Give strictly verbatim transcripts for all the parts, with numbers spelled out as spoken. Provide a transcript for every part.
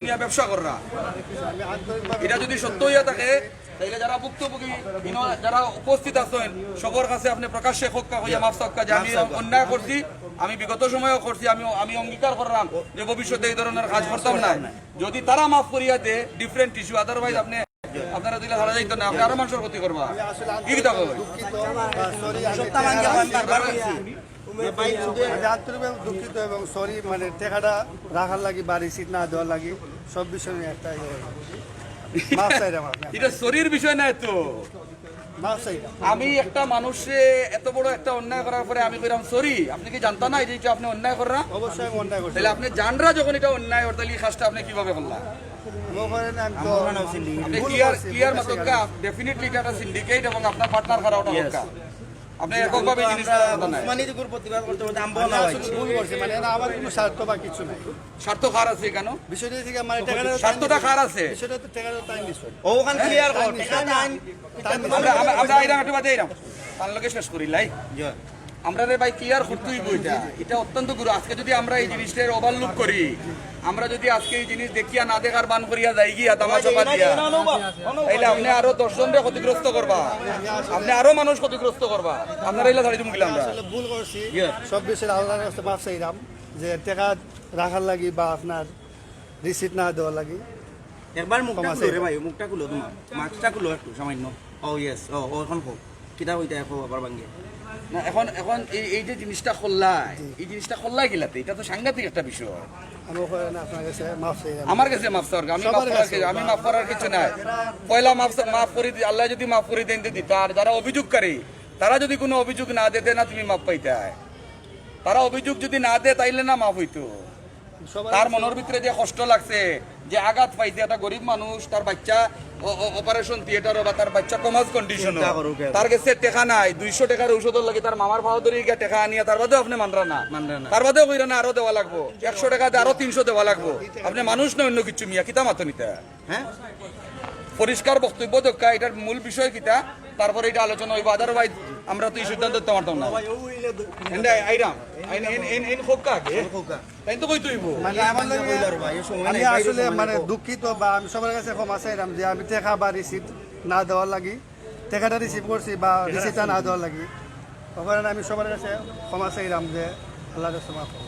নিয়া ব্যবসা কররা। এটা যদি সত্য হইয়া থাকে, তাইলে যারা ভুক্তভোগী, ইনো যারা উপস্থিত আছেন, সবার কাছে আপনি প্রকাশ্যে হক্কা হইয়া মাফ চাউক্কা যে আমি অন্যায় করছি, আমি বিগত সময়ও করছি, আমি, আমি অঙ্গীকার করলাম যে ভবিষ্যতে এই ধরনের কাজ করতাম না। যদি তারা মাফ করিয়া দে, ডিফারেন্ট ইস্যু, আদারওয়াইজ আপনি, আপনারা দিলে ধরা যাইতো না, আপনি আরো মানুষের ক্ষতি করবা। কি কথা কই? দুঃখিত বা সরি, আমি আমি আন্তরিকভাবে দুঃখিত এবং সরি, মানে, টেকাটা রাখার লাগি বা রিসিট না দেওয়ার লাগি সব বিষয় নিয়ে একটা ইয়ে হলো। মাফ চাইলাম আপনার। এটা সরির বিষয় না তো। মাফ চাইলাম। আমি একটা মানুষে এত বড় একটা অন্যায় করার পরে আমি কইলাম সরি, আপনি কি জানতা না এই যে এটা আপনি অন্যায় কররা? অবশ্যই আমি অন্যায় করছি। তাহলে আপনি জানরা যখন এটা অন্যায় ওর, তাহলে এই কাজটা আপনি কিভাবে করলা? মনে করেন আমি তো আপনি ভুল ক্লিয়ার, করছি, ক্লিয়ার ভুল করছি। মাতকা, ডেফিনেটলি এটা একটা সিন্ডিকেট এবং আপনার পার্টনার খারাপ ওটা হক্কা। আপনি এককভাবে এই জিনিসটা আমরা জানতা না। উসমানী যুগর প্রতিবাদ করতে করতে আম্ব আমি না আসলে হয়েছে। ভুল করছি, মানে, এটা আমার কোনো স্বার্থ বা কিছু নাই। স্বার্থ কার আছে কেন? বিষয়টা থেকে আমার টেকাটা স্বার্থটা কার আছে? বিষয়টা তো টেকাটা তাই নিশ্চয়। ও, ওখানে ক্লিয়ার কর, টেকা তাই আমরা, আমরা, আমরা আইরাম একটু বাদে আইরাম। তার লগে শেষ করি লাই। আমরা রে ভাই ক্লিয়ার করতে হইব এটা। এটা অত্যন্ত গুরু। আজকে যদি আমরা এই জিনিসটার ওভারলুক করি, আমরা যদি আজকে এই জিনিস দেখিয়া না দেখার বান করিয়া যাই গিয়া তামাশা বাদ দিয়া, তাইলে আপনি আরো দশ জনরে ক্ষতিগ্রস্ত করবা, আপনি আরো মানুষ ক্ষতিগ্রস্ত করবা। আপনারা এলা ছাড়ি দিমু গিলা আমরা। আসলে ভুল করছি। ইয়ে। সব বিষয়ে আল্লাহর কাছে মাফ চাইলাম যে টেকা রাখার লাগি বা আপনার রিসিট না দেওয়ার লাগি। একবার মুখটা ক্ষমা খুলো রে চাইলাম। ভাই, মুখটা খুলো তোমার। মাস্কটা খুলো একটু সামান্য। ও ইয়েস, ও, ও এখন হোক। কিতা হইতা এখন আবার ভাঙ্গে? না, এখন, এখন এই, এই যে জিনিসটা করলাই, জি। এই জিনিসটা করলাই গিলাতে, এটা তো সাংঘাতিক একটা বিষয়। আমি ওখানে আপনার কাছে মাফ চাইলাম। আমার কাছে মাফ চাওয়ার, আমি সবার মাফ করার কাছে, কি-, আমি মাফ করার কিছু নাই। পয়লা মাফ চা-, মাফ করি দি-, আল্লাহ যদি মাফ করি দেন, দিতা। আর যারা অভিযোগকারী, তারা যদি কোনো অভিযোগ না দিতে না, তুমি মাফ পাইতায়। তারা অভিযোগ যদি না দে, তাইলে না মাফ হইতো। সবার তার কাছে মনের ভিতরে যে কষ্ট লাগছে, যে আঘাত পাইছে, একটা গরিব মানুষ, তার বাচ্চা অ-, অ-, অপারেশন থিয়েটারো বা তার বাচ্চা কোমাজ কন্ডিশনো, চিন্তা করুক এখন। তার কাছে টেকা নাই, দুইশো টেকার ঔষধর লাগি তার মামার পাও ধরি গিয়া টেকা আনিয়া, তার বাদেও আপনি মানরা না। মানরা না। তার বাদেও কইরা না, আরো দেওয়া লাগবো, একশো টেকা দে, আরো তিনশো দেওয়া লাগবো। আপনি মানুষ না অন্য কিছু মিয়া, কিতা মাতো নিতা? হ্যাঁ? পরিষ্কার বক্তব্য দরকার, এটার মূল বিষয় কিতা, তারপরে এটা আলোচনা হইব। আদারওয়াইজ আমরা তো এই সিদ্ধান্ত দিতে পারতাম না। এন্ডা আইরাম, আইন, এন, এন, এন হোক কাকে? তাই তো কইতে হইব। মানে, আমার লগে, আমি আসলে, মানে, দুঃখিত বা আমি সবার কাছে ক্ষমা চাইলাম যে আমি টেকা বা রিসিট না দেওয়ার লাগি, টেকাটা রিসিভ করছি বা রিসিটটা না দেওয়ার লাগি। ওখানে আমি সবার কাছে ক্ষমা চাইলাম যে আল্লাহর কাছে মাফ করো।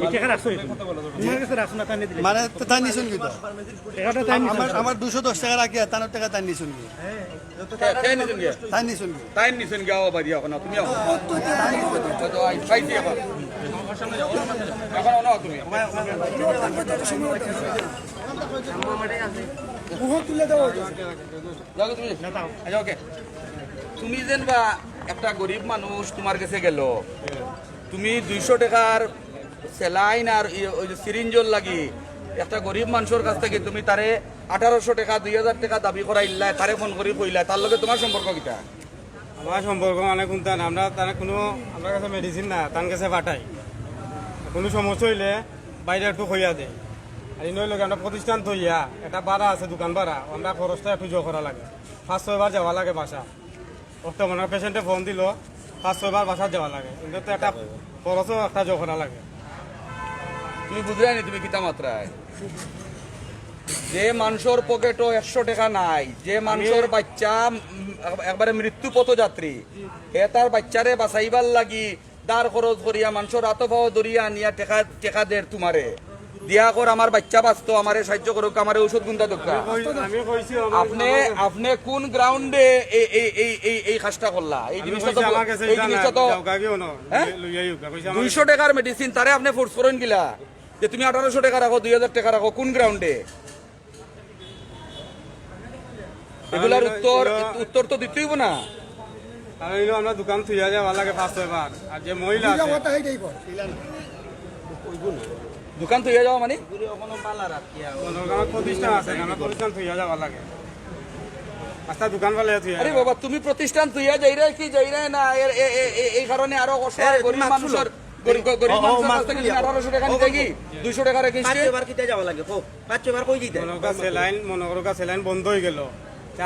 এই টেকা রাখছো এখন? তোমার কাছে রাখছো না, তাই নিয়ে দিলে? মানে, তো তাই নিছুন কি তো? টেকাটা তাই নিছুন আমার, কি? আমার দুশো দশ টেকা রাখিয়া তার টেকা তাই নিছুন কি? কে, কে নিছুন গিয়া? তাই নিছুন কি? তাই নিছুন গিয়া, ও বাড়ি এখন, তুমি আও। তো আই, পাইছি এখন। এখন আও না তুমি। মুখ তুলে দেওয়া হয়েছে। যাও তুমি। আচ্ছা, ওকে। তুমি যেন বা একটা গরিব মানুষ তোমার কাছে গেল, তুমি দুইশো টেকার স্যালাইন আর ই-, ওই যে সিরিঞ্জর লাগি একটা গরিব মানুষের কাছ থেকে তুমি তারে আঠারোশো টেকা, দুই হাজার টেকা দাবি করাইলা, তারে ফোন করি কইলা, তার লগে তোমার সম্পর্ক কিতা? আমার সম্পর্ক মানে কোনটা না, আমরা তার কোনো, আমার কাছে মেডিসিন না, তার কাছে পাঠাই। কোনো সমস্যা হইলে বাইরে একটু কইয়া দেয়। আর ইনো হইলে কি আমরা প্রতিষ্ঠান থইয়া, একটা ভাড়া আছে, দোকান ভাড়া, আমরা খরচটা একটু জোর করা লাগে। পাঁচ ছয়বার যাওয়া লাগে বাসা। অত মনে হয় পেশেন্টে ফোন দিল, পাঁচ ছয়বার বাসা যাওয়া লাগে, কিন্তু তো একটা খরচও একটা জোর করা লাগে। তুমি বুঝরায় নি, তুমি কিতা মাতরায়? যে মানুষের পকেটও একশো টেকা নাই, যে মানুষের বাচ্চা, উম, একবারে মৃত্যু পথযাত্রী, হে তার বাচ্চারে বাঁচাইবার লাগি দাঁড় খরচ করিয়া, মানুষের আতো পাও ধরিয়া আনিয়া টেকা, টেকা দের তোমারে। দিয়া কর, আমার বাচ্চা বাঁচতো, আমারে সাহায্য করুক, আমারে ঔষধ গুন্দা দরকার। আমি কইছি, আমার আপনি, আমার আপনি কোন গ্রাউন্ডে এই, এই, এই, এই, এই কাজটা করলা? এই আমি জিনিসটা কইছি, তো, আমার কাছে এই এটা জিনিসটা নাই, তো, যাও, গাগি হনো, হ্যাঁ? লইয়া আইও, কইছি, আমার দুইশো টেকার মেডিসিন, তারে আপনি ফোর্স করেন গিলা যে তুমি আঠারোশো টেকা রাখো, দুই হাজার টেকা রাখো, কোন গ্রাউন্ডে? এগুলার আমি উত্তর, এগুলা উত্তর তো দিতেই হইব না। কারণ হইলো আমরা দোকান থইয়া যাওয়া লাগে পাঁচ ছয় বার। আর যে মহিলা আছে, কথা হইতেই পারে। দোকান থইয়া যাওয়া মানে? মনে করো আমার প্রতিষ্ঠান আছে, আমার প্রতিষ্ঠান থইয়া যাওয়া লাগে। আচ্ছা, দোকান ফালাই থইয়া আরে যাওয়া। বাবা, তুমি প্রতিষ্ঠান থইয়া যাইরায় কি যাইরায় না, এর, এ, এ, এ, এই কারণে আরো কষ্ট হয়, এ, গরিব তুমি মাছ মানুষের গরিব, গরিব ও, ও, মানুষের কাছ থেকে তুমি আঠারোশো টাকা নিতে কি? দুইশো টাকা রেখে পাঁচ ছয়বার কিতা যাওয়া লাগে? কও, পাঁচ ছয়বার কই দিতে? মনে করো স্যালাইন, মনে করো স্যালাইন বন্ধ হয়ে গেল।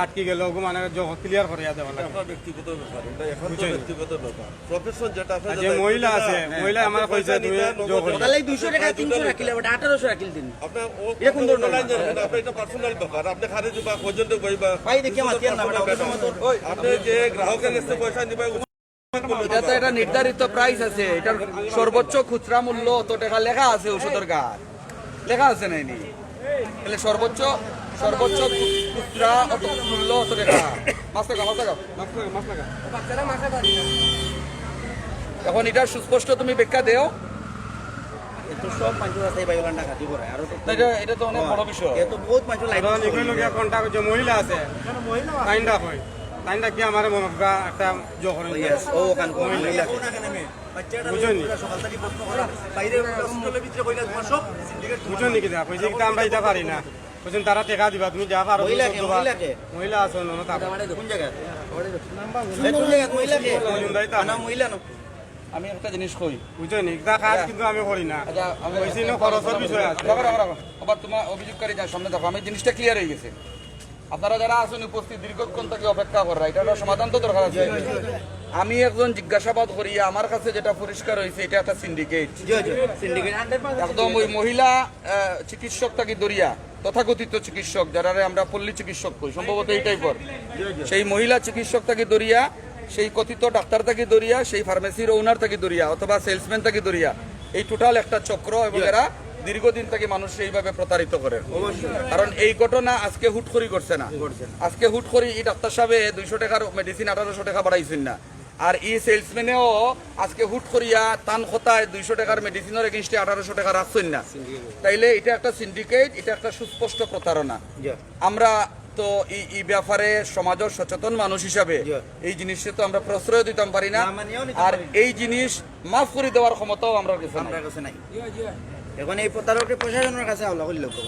আটকি গেল, ওগু মানে ক্লিয়ার করিয়া দেওয়া লাগে। আপনার ব্যক্তিগত ব্যাপার, এটা এখন তো বুঝছেন? ব্যক্তিগত ব্যাপার। প্রফেশন যেটা, আপনি আর যেটা যে দায়িত্ব মহিলা নিবেন, আছে, হ্যাঁ, মহিলা আমার আপনি কইছে, পয়সা "তুমি নিবেন, জোর নগদ করি।" নিবেন। তাহলে দুইশো টাকা তিনশো রাখিলে ওটা আঠারোশো রাখিল দিন। আপনার ও এটা কোন ধরনের অনলাইন জানেন, আপনার এটা পার্সোনাল ব্যাপার, আপনি খারিজ বা পর্যন্ত বই বা ভাই, দেখি আমার আপনার তিয়ার নাম, personal ওটা ব্যাপার। সময় তো ওই, আপনি যে গ্রাহকের কাছ থেকে পয়সা নিবেন, এটা তো একটা নির্ধারিত প্রাইস আছে, এটার সর্বোচ্চ খুচরা মূল্য অত টাকা লেখা আছে ঔষধের গায়ে, লেখা আছে নাইনি? তাহলে সর্বোচ্চ, সর্বোচ্চ খুচরা অত মূল্য অত টাকা। মাছ টাকা, মাছ টাকা। এখন এটা সুস্পষ্ট তুমি ব্যাখ্যা দেও। এত সব মানুষ আছে এই ভাই ওলান ডাকাতি করে, আরো তো না, এটা, এটা তো অনেক বড় বিষয়। এত বহুত মানুষ লাইভ কারণ এগুলো গিয়া কন্ট্যাক্ট হচ্ছে, মহিলা আছে, তাইনটা কই, তাইনটা কি আমার মনে হয় একটা জোর করে ও ওখান মহিলা আছে। বুঝছেন নি? বুঝছেন নি কিতা? কইছে কিতা আমরা এটা পারি না। কইছেন তারা টাকা দিবা, তুমি যা পারো তুমি মহিলাকে, করবা। মহিলাকে। মহিলা আছে অন্য তারা। কোন জায়গা? এ, কোন জায়গা? মহিলাকে? বুঝুন তাই তো। না, মহিলা না। আমি একটা জিনিস কই, বুঝছেন নি? এটা কাজ কিন্তু আমি করি না। আচ্ছা, আমি কইছি না খরচের বিষয় আছে। রাখো, রাখো, রাখো। আবার তোমার অভিযোগকারী যার সামনে দেখো, আমি জিনিসটা ক্লিয়ার হয়ে গেছে। আপনারা যারা আছেন উপস্থিত, দীর্ঘক্ষণ থেকে অপেক্ষা করার, এটা একটা সমাধান তো দরকার আছে। আমি একজন জিজ্ঞাসাবাদ করি, আমার কাছে যেটা পরিষ্কার হয়েছে, এটা একটা সিন্ডিকেট। জি, জি, সিন্ডিকেট। একদম ওই মহিলা আহ, চিকিৎসক থাকি ধরিয়া, তথাকথিত চিকিৎসক, যারারে আমরা পল্লী চিকিৎসক কই, সম্ভবত এই টাইপের, সেই মহিলা চিকিৎসক থাকি ধরিয়া, সেই কথিত ডাক্তার থাকি ধরিয়া, সেই ফার্মেসির ওনার থাকি ধরিয়া অথবা সেলসম্যান থাকি ধরিয়া, এই টোটাল একটা চক্র এবং এরা দীর্ঘদিন থেকে মানুষ এইভাবে প্রতারিত করে। কারণ এই ঘটনা আজকে হুট করি করছে না, আজকে হুট করি এই ডাক্তার সাহেবে দুইশো টাকার মেডিসিন আঠারোশো টাকা বাড়াইছেন না, আর এই সেলসম্যানেও আজকে হুট করিয়া তান কথায় দুইশো টাকার মেডিসিনের এগেইনস্টে আঠারোশো টাকা রাখছেন না। তাইলে এটা একটা সিন্ডিকেট, এটা একটা সুস্পষ্ট প্রতারণা। আমরা তো এই, এই ব্যাপারে সমাজের সচেতন মানুষ হিসাবে এই জিনিসে তো আমরা প্রশ্রয় দিতাম পারি না। আর এই জিনিস মাফ করে দেওয়ার ক্ষমতাও আমরা কাছে নাই। এখন এই প্রতারককে প্রশাসনের কাছে হাওলা করলে তো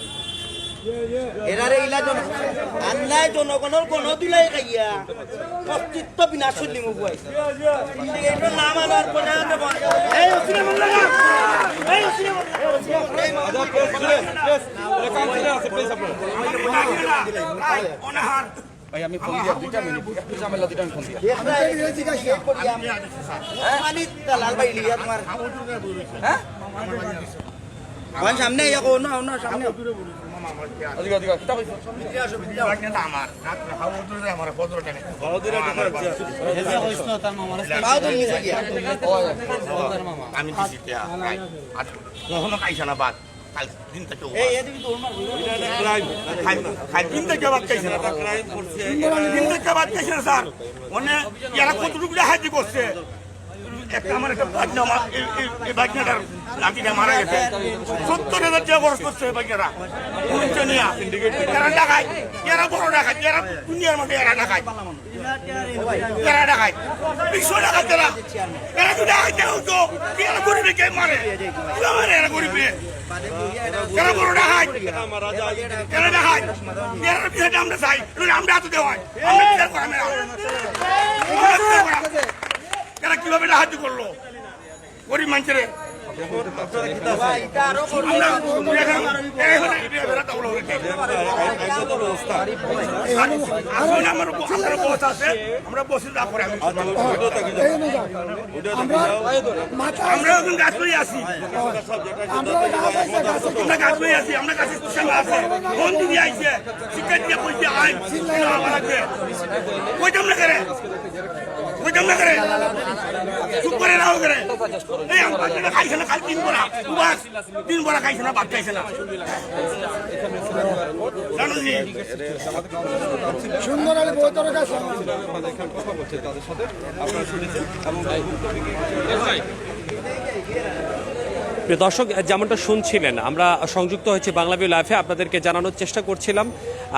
এরারে ইলা জন আন্নায় জনগণের গণধুলাই খাইয়া অস্তিত্ব বিনাশ করলি মুগুয়াই। এইটার নাম আনার পরে এই অসুরে বলল না, এই অসুরে বলল না। ভাই, আমি ফোন দিয়া দুইটা মিনিট, একটু ঝামেলা, দুইটা আমি ফোন দিয়া। মানে দালাল ভাই লিয়া তোমার হ্যাঁ? ওখান সামনে আইয়া কও না, না, সামনে। ওদিকে, ওদিকে, কিতা কইছো? পাও ধরে নিছে গিয়া। আমি দিছি টিয়া, ভাই। আর কখনো খাইছে না ভাত। কাল দিন থেকে ও ভাত। খাই, খাই দিন থেকে ভাত খাইছে না। দিন থেকে ভাত খাইছে না, স্যার। মানে, এরা কতটুকু সাহায্য করছে? একটা আমার একটা ভাগনা মা-, এই, এই, এই ভাগনাটার নাতিটা মারা গেছে। সত্তর হাজার টাকা খরচ করছে এই ভাগনাটা। হুনছে নিয়া। এরা ডাকাইত, এরা বড় ডাকাইত, এরা দুনিয়ার মধ্যে এরা ডাকাইত। এরা ডাকাইত। বিশ্ব ডাকাইত এরা। এরা তো ডাকাইত, এরা তো, এরা গরিবে কে মারে? কে মারে এরা গরিবে? এরা বড় ডাকাইত। এরা ডাকাইত। এরা পিছনে আমরা চাই। এরা আমরা হাতে দেওয়াই। আমরা বিচার করা মেলা। এরা কিভাবে সাহায্য করলো? গরিব মানুষের। আমরা, আমরা এখন, এই হলো, এই হলো, এই হলো, এই হলো। আমার, আমার বস আছে, আমরা বসে যা করে আমি। আমরা এখন গাছ লই আছি। আমরা গাছ লই আছি, আমরা গাছের পিছনে আছে। ফোন দিয়ে আইছে, শিক্ষা দিয়ে বলছে, আয়, আমার লাগবে। কইতাম না করে। কইতাম না করে। চুপ করে রাখো করে। এই আমার খাইছে না, খালি তিন বড়া। উবাস। তিন বড়া খাইছে না, ভাত খাইছে না। জানো নি? সুন্দর আলী বউতর কাছে। প্রিয় দর্শক, যেমনটা শুনছিলেন, আমরা সংযুক্ত হয়েছি বাংলা ভিউ লাইভে। আপনাদেরকে জানানোর চেষ্টা করছিলাম,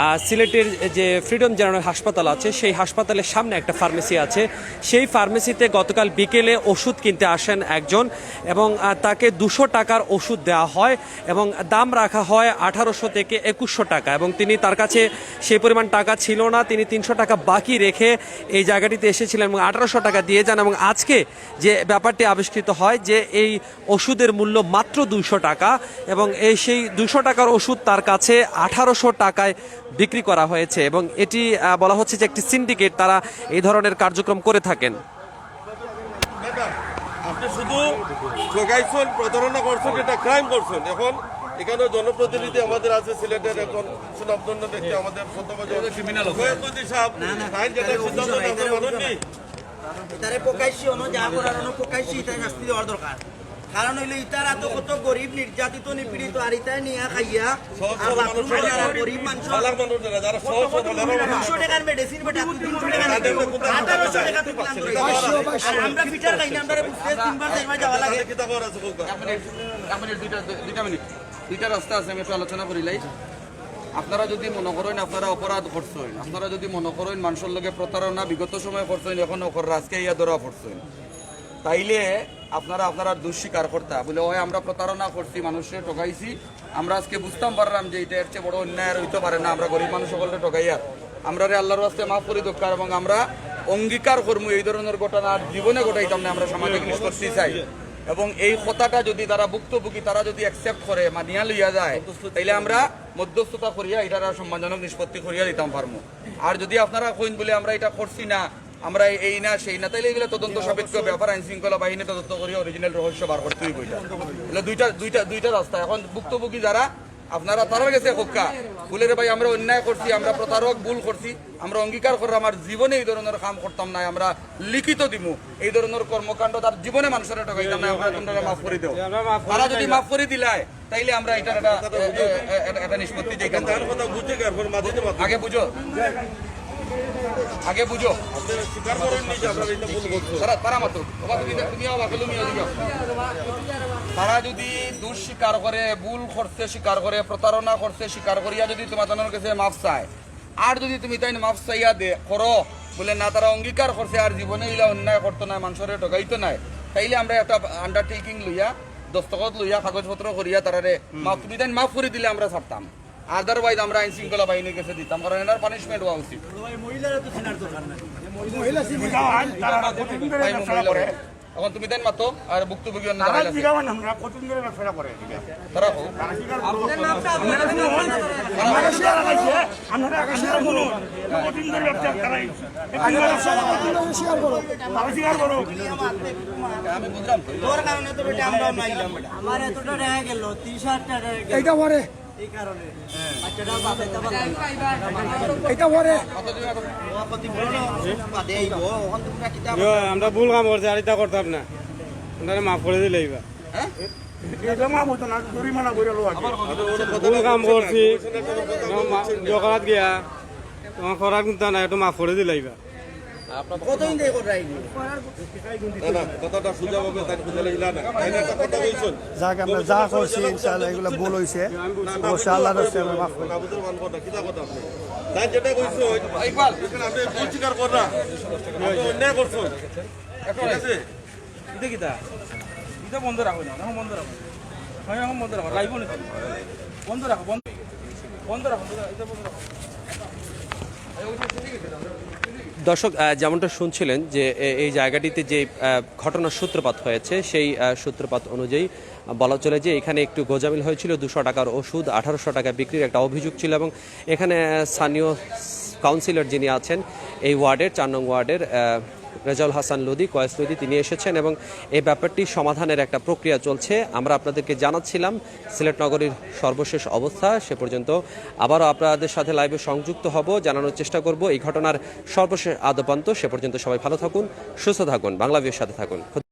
আহ, সিলেটের যে ফ্রিডম জেনারেল হাসপাতাল আছে, সেই হাসপাতালের সামনে একটা ফার্মেসি আছে। সেই ফার্মেসিতে গতকাল বিকেলে ওষুধ কিনতে আসেন একজন এবং, আহ, তাকে দুশো টাকার ওষুধ দেওয়া হয় এবং দাম রাখা হয় আঠারোশো থেকে একুশশো টাকা। এবং তিনি, তার কাছে সেই পরিমাণ টাকা ছিল না, তিনি তিনশো টাকা বাকি রেখে এই জায়গাটিতে এসেছিলেন এবং আঠারোশো টাকা দিয়ে যান। এবং আজকে যে ব্যাপারটি আবিষ্কৃত হয় যে এই ওষুধের মূল্য মাত্র দুইশো টাকা, এবং এই সেই দুইশো টাকার ওষুধ তার কাছে আঠারোশো টাকায় বিক্রি করা হয়েছে। এবং এটি আহ, বলা হচ্ছে যে একটি সিন্ডিকেট, তারা এই ধরনের কার্যক্রম করে থাকেন। আপনি শুধু ঠকাইছেন, প্রতারণা করছেন, এটা ক্রাইম করছেন। এখন এখানে জনপ্রতিনিধি আমাদের আছে সিলেটের, এখন সুনামধন্য ব্যক্তি আমাদের সত্যবাদী ক্রিমিনাল। সাহেব, আইন যেটা সিদ্ধান্ত নেয়, আপনি মানননি। তারে প্রকাশ্যে অনো যা করার অনো প্রকাশ্যে ইতার শাস্তি দেওয়ার দরকার। কারণ হইলো ইতারা তো কত গরিব, নির্যাতিত, নিপীড়িত, আর ইতায় নিয়া খাইয়া আর বাথরুম করার আর গরিব মানুষ। দুইশো টাকার মেডিসিন বেটা, তুই তিনশো টাকা নিবি। আঠারোশো টাকা তুই প্ল্যান করে। আর আমরা ফিটার খাই না, আমরা বুঝতে তিনবার চারবার যাওয়া লাগে। এক মিনিট, এক মিনিট, দুইটা, দুইটা মিনিট, দুইটা রাস্তা আছে, আমি একটু আলোচনা করি লাই। আপনারা যদি মনে করেন আপনারা অপরাধ করছেন, আপনারা যদি মনে করেন মানুষের লগে প্রতারণা বিগত সময় করছেন, এখন অকর আজকে ইয়া ধরা পড়ছেন, তাইলে আপনারা আপনারা দুষ স্বীকার করতা বলে, "ওই আমরা প্রতারণা করছি, মানুষরে ঠকাইছি, আমরা আজকে বুঝতাম পারলাম যে এটা এর চেয়ে বড় অন্যায় আর হইতে পারে না, আমরা গরিব মানুষ সকলরে ঠকাইয়ার, আমরারে আল্লাহর ওয়াস্তে মাফ করি দরকার এবং আমরা অঙ্গীকার করমু এই ধরনের ঘটনা আর জীবনে ঘটাইতাম না, আমরা সামাজিক নিষ্পত্তি চাই।" এবং এই কথাটা যদি তারা ভুক্তভোগী তারা যদি অ্যাকসেপ্ট করে, মানিয়া লইয়া যায়, তাইলে আমরা মধ্যস্থতা করিয়া এটার আর সম্মানজনক নিষ্পত্তি করিয়া দিতাম পারমু। আর যদি আপনারা কইন বলে আমরা এটা করছি না, আমরা এই না সেই না, তাইলে এগুলো তদন্ত সাপেক্ষ ব্যাপার, আইন শৃঙ্খলা বাহিনী তদন্ত করিয়া অরিজিনাল রহস্য বার করতে হইব। এটা এগুলো দুইটা দুইটা দুইটা রাস্তা। এখন ভুক্তভোগী যারা আপনারা তারার গেছে কউক্কা, বলে রে ভাই আমরা অন্যায় করছি, আমরা প্রতারক, ভুল করছি, আমরা অঙ্গীকার করলাম আর জীবনে এই ধরনের কাম করতাম না, আমরা লিখিত দিমু এই ধরনের কর্মকাণ্ড তার জীবনে মানুষের ঠকাইতাম না, আমরা তোমরা মাফ করে দেও। তারা যদি মাফ করে দিলায় তাইলে আমরা এটার একটা এ- এ- এ- একটা নিষ্পত্তি যাই। তার কথা বুঝে গেল, মাঝে মাঝে আগে বুঝো, আগে বুঝো। স্বীকার করেন নি যে আপনারা এটা ভুল করছেন। তারা তারা মাতো বাবা, তুমি তুমি আবার তুমি যাও। তারা যদি দুষ স্বীকার করে, ভুল করছে স্বীকার করে, প্রতারণা করছে স্বীকার করিয়া যদি তোমার কাছে মাফ চায়, আর যদি তুমি তাই মাফ চাইয়া দে করো, বলে না তারা অঙ্গীকার করছে আর জীবনে ইলা অন্যায় করতো না, মানুষরে ঠকাইতো নাই, তাইলে আমরা একটা আন্ডারটেকিং লইয়া, দস্তখত লইয়া, কাগজপত্র করিয়া তারারে মাফ, তুমি তাই মাফ করে দিলে আমরা ছাড়তাম। আদারওয়াইজ আমরা আইন শৃঙ্খলা বাহিনীর কাছে দিতাম, কারণ এনার পানিশমেন্ট হওয়া উচিত। মহিলা সিনিয়র। তারা কতদিন ধরে ভাই, ব্যবসা মহিলা করে? ভাই। এখন তুমি তাই মাতো আর ভুক্তভোগী অন্য তারা জায়গায় আছে। জিগাওয়ান আমরা কতদিন ধরে ব্যবসা করে? তারা হোক। তারা স্বীকার করুন। আপনারা স্বীকার করাইছে, আপনারা আগে স্বীকার করুন। কতদিন ধরে ব্যবসা তারা এই তারা স্বীকার করো। আমি বুঝলাম তো। তোর কারণে তো বেটা আমরাও মাইলাম বেটা। আমার এতটা টাকা গেল, তিরিশ হাজার টাকা গেল। এইটা পরে, এই কারণে বাচ্চাটা বাঁচাইতে পারলাম না। এইটা পরে। বাদে আইব, ওখান থেকে কিতা ইয়ো, আমরা ভুল কাম করছি, আর এটা করতাম না। আমরা মাফ করে দিলে এইবার। এটা মাফ হতো না, জরিমানা করে লো আগে। ভুল কাম করছি, জকাত গিয়া তোমার করার চিন্তা নাই, একটু মাফ করে দিলে এইবার। কতদিন থেকে কররা আইব? না, না, কথাটা সোজা ভাবে তাই বুঝালে ইলা না। তাই না, একটা কথা কইছেন। যাক, আমরা যা করছি ইনশাআল্লাহ এগুলো ভুল হইছে, অবশ্যই আল্লাহর রাস্তায় আমরা মাফ করি। না বুঝলে মানবো না, কিতা কথা আপনি? তাই যেটা কইছো, ইকবাল, এখানে আপনি ভুল স্বীকার কররা, আপনি অন্যায় করছেন, ঠিক আছে? ইটা কিতা? ইটা বন্ধ রাখো না, এখন বন্ধ রাখো। হ্যাঁ, এখন বন্ধ রাখো, লাইভও নিতে। বন্ধ রাখো, বন্ধ, বন্ধ রাখো, ইটা বন্ধ রাখো। দর্শক, আহ, যেমনটা শুনছিলেন যে এ- এই জায়গাটিতে যে আহ, ঘটনার সূত্রপাত হয়েছে, সেই আহ, সূত্রপাত অনুযায়ী বলা চলে যে এখানে একটু গোজামিল হয়েছিল, দুশো টাকার ওষুধ আঠারোশো টাকা বিক্রির একটা অভিযোগ ছিল। এবং এখানে আহ, স্থানীয় কাউন্সিলর যিনি আছেন এই ওয়ার্ডের, চার নং ওয়ার্ডের, আহ, রেজাউল হাসান লোদী, কয়েস লোদী, তিনি এসেছেন এবং এই ব্যাপারটি সমাধানের একটা প্রক্রিয়া চলছে। আমরা আপনাদেরকে জানাচ্ছিলাম সিলেট নগরীর সর্বশেষ অবস্থা। সে পর্যন্ত আবারও আপনাদের সাথে লাইভে সংযুক্ত হব, জানানোর চেষ্টা করব এই ঘটনার সর্বশেষ আদ্যপান্ত। সে পর্যন্ত সবাই ভালো থাকুন, সুস্থ থাকুন, বাংলা ভিউর সাথে থাকুন।